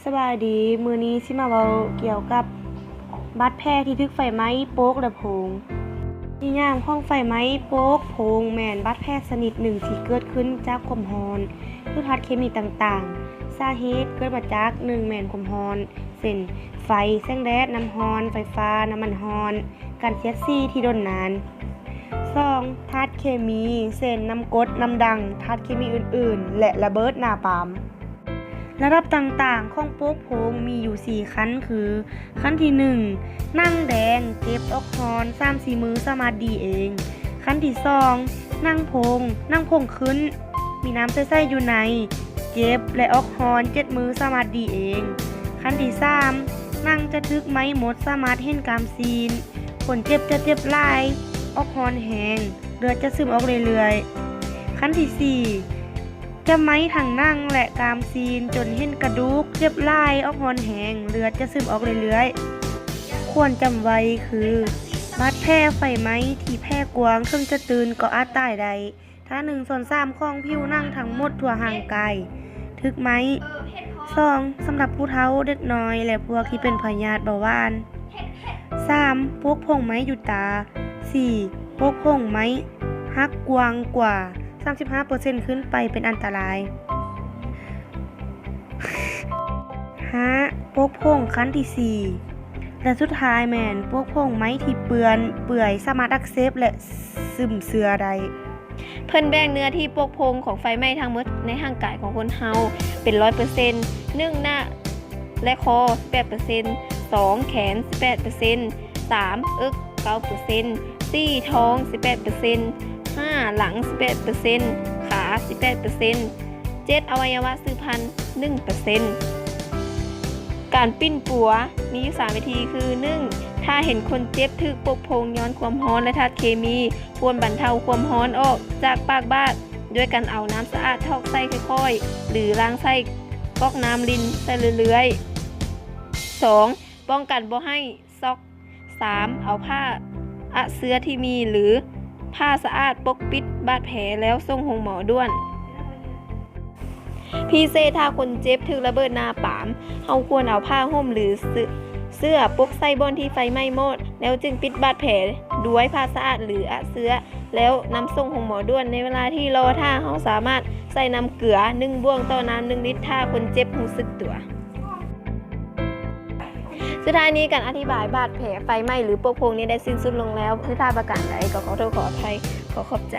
ສະບາຍດີ, ມື້ນີ້ຊິມາເວົ້າກ່ຽວກັບບາດແຜທີ່ຖືກໄຟໄໝ້ໂປກ ແລະ ໂພງ. ນິຍາມຂອງໄຟໄໝ້ໂປກໂພງແມ່ນບາດແຜຊະນິດໜຶ່ງທີ່ເກີດຂຶ້ນຈາກຄວາມຮ້ອນ ຫຼື ທາດເຄມີຕ່າງໆ. ສາເຫດເກີດມາຈາກ ໜຶ່ງ ແມ່ນຄວາມຮ້ອນ ເຊັ່ນ ໄຟ, ແສງແດດ, ນ້ຳຮ້ອນ, ໄຟຟ້າ, ນ້ຳມັນຮ້ອນ, ການສຽດສີທີ່ດົນນານ. ສອງ ທາດເຄມີ ເຊັ່ນ ນ້ຳກົດ, ນ້ຳດັງ, ທາດເຄມີອື່ນໆ ແລະ ລະເບີດໜ້າປາມ. ລະດັບຕ່າງໆຂອງໂປກໂພງມີຢູ່ສີ່ຂັ້ນຄື ຂັ້ນທີໜຶ່ງ ໜັງແດງ, ເຈັບ, ອອກຮ້ອນ, ສາມສີ່ມື້ສາມາດດີເອງ. ຂັ້ນທີສອງ ໜັງໂພງ, ໜັງໂພງຂຶ້ນ, ມີນ້ຳໃສໆຢູ່ໃນ, ເຈັບ ແລະ ອອກຮ້ອນ, ເຈັດມື້ສາມາດດີເອງ. ຂັ້ນທີສາມ ໜັງຈະຖືກໄໝ້ໝົດ, ສາມາດເຫັນກ້າມຊີ້ນ, ຄົນເຈັບຈະເຈັບຫຼາຍ, ອອກຮ້ອນແຮງ, ເລືອດຈະຊຶມອອກເລື້ອຍໆ. ຂັ້ນທີສີ່ ຈະໄໝ້ທັງໜັງ ແລະ ກ້າມຊີ້ນ ຈົນເຫັນກະດູກ, ເຈັບຫຼາຍ, ອອກຮ້ອນແຮງ, ເລືອດຈະຊຶມອອກເລື້ອຍໆ. ຄວນຈຳໄວ້ຄື ບາດແຜໄຟໄໝ້ທີ່ແຜ່ກວ້າງ ເຖິງຈະຕື່ນກໍອາດຕາຍໄດ້ ຖ້າໜຶ່ງສ່ວນສາມຂອງຜິວໜັງທັງໝົດທົ່ວຮ່າງກາຍຖືກໄໝ້. ສອງ ສຳລັບຜູ້ເຖົ້າ, ເດັກນ້ອຍ ແລະ ພວກທີ່ເປັນພະຍາດເບົາຫວານ. ສາມ ໂປກໂພງໄໝ້ຢູ່ຕາ. ສີ່ ໂປກໂພງໄໝ້ຮັກກວ້າງກວ່າສາມສິບຫ້າເປີເຊັນຂຶ້ນໄປເປັນອັນຕະລາຍ. ຫ້າ ໂປກໂພງຂັ້ນທີສີ່ ແລະ ສຸດທ້າຍແມ່ນໂປກໂພງໄໝ້ທີ່ເປື້ອນເປື່ອຍ ສາມາດອັກເສບ ແລະ ຊຶມເຊື້ອໄດ້. ເພິ່ນແບ່ງເນື້ອທີ່ໂປກໂພງຂອງໄຟໄໝ້ທັງໝົດໃນຮ່າງກາຍຂອງຄົນເຮົາເປັນຮ້ອຍເປີເຊັນ, ໜຶ່ງ ໜ້າ ແລະ ຄໍ ສິບແປດເປີເຊັນ, ສອງ ແຂນ ສິບແປດເປີເຊັນ, ສາມ ເອິກ ເກົ້າເປີເຊັນ, ສີ່ ທ້ອງ ສິບແປດເປີເຊັນ, ຫ້າ ຫຼັງ ສິບແປດເປີເຊັນ, ຂາ ສິບແປດເປີເຊັນ, ເຈັດ ອະໄວຍະວະສືບພັນ ໜຶ່ງເປີເຊັນ. ການປິ່ນປົວມີຢູ່ສາມວິທີຄື ໜຶ່ງ ຖ້າເຫັນຄົນເຈັບຖືກປົກໂພງຍ້ອນຄວາມຮ້ອນ ແລະ ທາດເຄມີ, ຄວນບັນເທົາຄວາມຮ້ອນອອກຈາກປາກບາດ ດ້ວຍການເອົານ້ຳສະອາດຖອກໃສ່ຄ່ອຍໆ ຫຼື ລ້າງໃສ່ກອກນ້ຳລິນໃສ່ເລື້ອຍໆ. ສອງ ປ້ອງກັນບໍ່ໃຫ້ຊັອກ. ສາມ ເອົາຜ້າອະເຊື້ອທີ່ມີ ຫຼື ຜ້າສະອາດປົກປິດບາດແຜ ແລ້ວສົ່ງໂຮງໝໍດ່ວນ. ພິເສດ ຖ້າຄົນເຈັບຖືກລະເບີດໜ້າປາມ, ເຮົາຄວນເອົາຜ້າຫົ່ມ ຫຼື ເສື້ອ ເສື້ອປົກໃສ່ບ່ອນທີ່ໄຟໄໝ້ມອດ ແລ້ວຈຶ່ງປິດບາດແຜດ້ວຍຜ້າສະອາດ ຫຼື ອະເຊື້ອ ແລ້ວນຳສົ່ງໂຮງໝໍດ່ວນ. ໃນເວລາທີ່ລໍຖ້າ, ເຮົາສາມາດໃສ່ນ້ຳເກືອ ໜຶ່ງ ບ່ວງຕໍ່ນ້ຳ ໜຶ່ງ ລິດ ຖ້າຄົນເຈັບຮູ້ສຶກຕົວ. ສຸດທ້າຍນີ້ ການອະທິບາຍບາດແຜໄຟໄໝ້ ຫຼື ປົກໂພງນີ້ໄດ້ສິ້ນສຸດລົງແລ້ວ. ຜິດພາດປະການໃດ ກໍຂໍໂທດຂໍອະໄພ. ຂໍຂອບໃຈ.